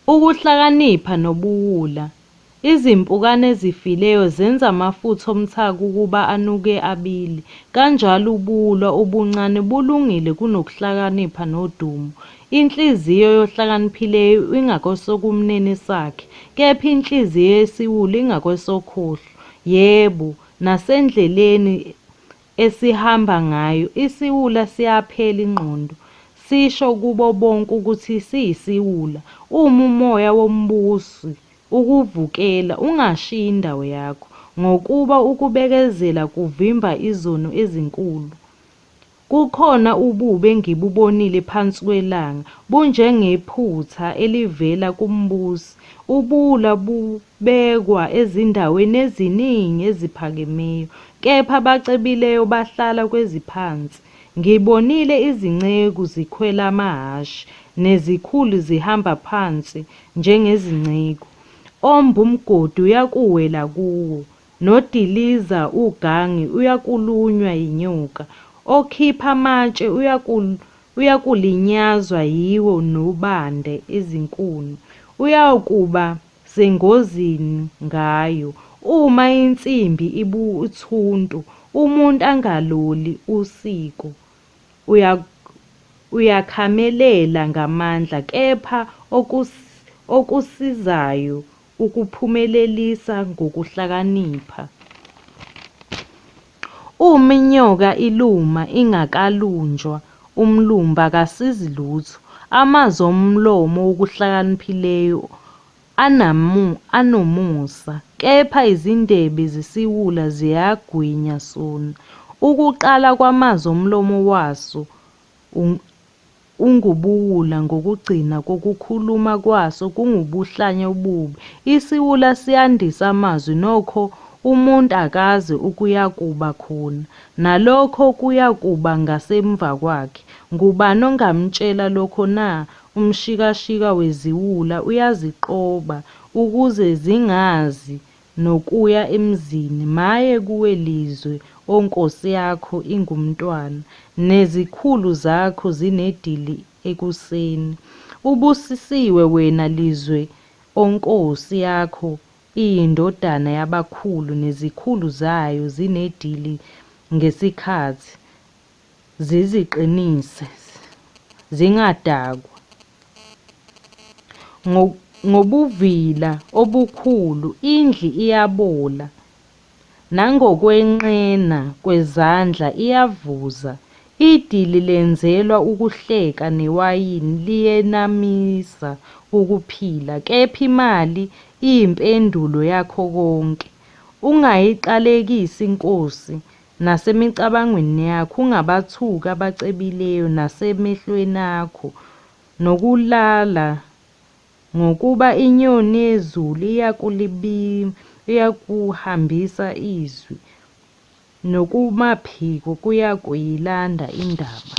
Ukuhlakanipha nobuwula. Izimpukane ezifileyo zenza amafutha omthako ukuba anuke abile, kanjalo ubuwula obuncane bulungile kunokuhlakanipha nodumo. Inhliziyo yohlakaniphileyo ingakwesokunene sakhe, kepha inhliziyo yesiwula ingakwesokhohlo. Yebo, nasendleleni esihamba ngayo, isiwula siyaphela ingqondo, sisho kubo bonke ukuthi siyisiwula. Uma umoya wombusi ukuvukela, ungashiyi indawo yakho, ngokuba ukubekezela kuvimba izono ezinkulu. Kukhona ububi engibubonile phansi kwelanga, bunjengephutha elivela kumbusi, ubuwula bubekwa ezindaweni eziningi eziphakemeyo, kepha abacebileyo bahlala kweziphansi. Ngibonile izinceku zikhwela amahhashi, nezikhulu zihamba phansi njengezinceku. Omba umgodi uyakuwela kuwo, Nodiliza ugange uyakulunywa yinyoka, okhipha amatshe uyakulinyazwa yiwo nobanda izinkuni uyakuba sengozini ngayo. Uma insimbi ibuthuntu, umuntu angaloli usiko, uyakhamelela ngamandla, kepha okusizayo ukuphumelelisa ngokuhlakanipha. Uma inyoka iluma ingakalunjwa umlumbi akasizi lutho. Amazwi omlomo wokuhlakaniphileyo anomusa, kepha izindebe zesiwula ziyagwinya sona. Ukuqala kwamazwi omlomo waso Ungubuwula ngokugcina kokukhuluma kwaso kungubuhlanya obubi. Isiwula siyandisa amazwi nokho umuntu akazi okuyakuba khona, nalokho okuyakuba ngasemva kwakhe, ngubani ongamtshela lokho na? Umshikashika weziwula uyaziqoba ukuze zingazi nokuya emzini. Maye kuwe lizwe onkosi yakho ingumntwana, nezikhulu zakho zinedili ekuseni. Ubusisiwe wena lizwe onkosi yakho iyindodana yabakhulu, nezikhulu zayo zinedili ngesikhathi, ziziqinise, zingadakwa. Ngobuvila obukhulu indlu iyabola, nangokwenqena kwezandla iyavuza. Idili lenzelwa ukuhleka newayini liyenamisa ukuphila, kepha imali iyimpendulo yakho konke. Ungayiqalekisi inkosi nasemicabangweni yakho, ungabathuki abacebileyo nasemehlweni akho, nokulala, ngokuba inyoni yezulu iyakuhambisa izwi, nokumaphiko kuyakuyilanda indaba.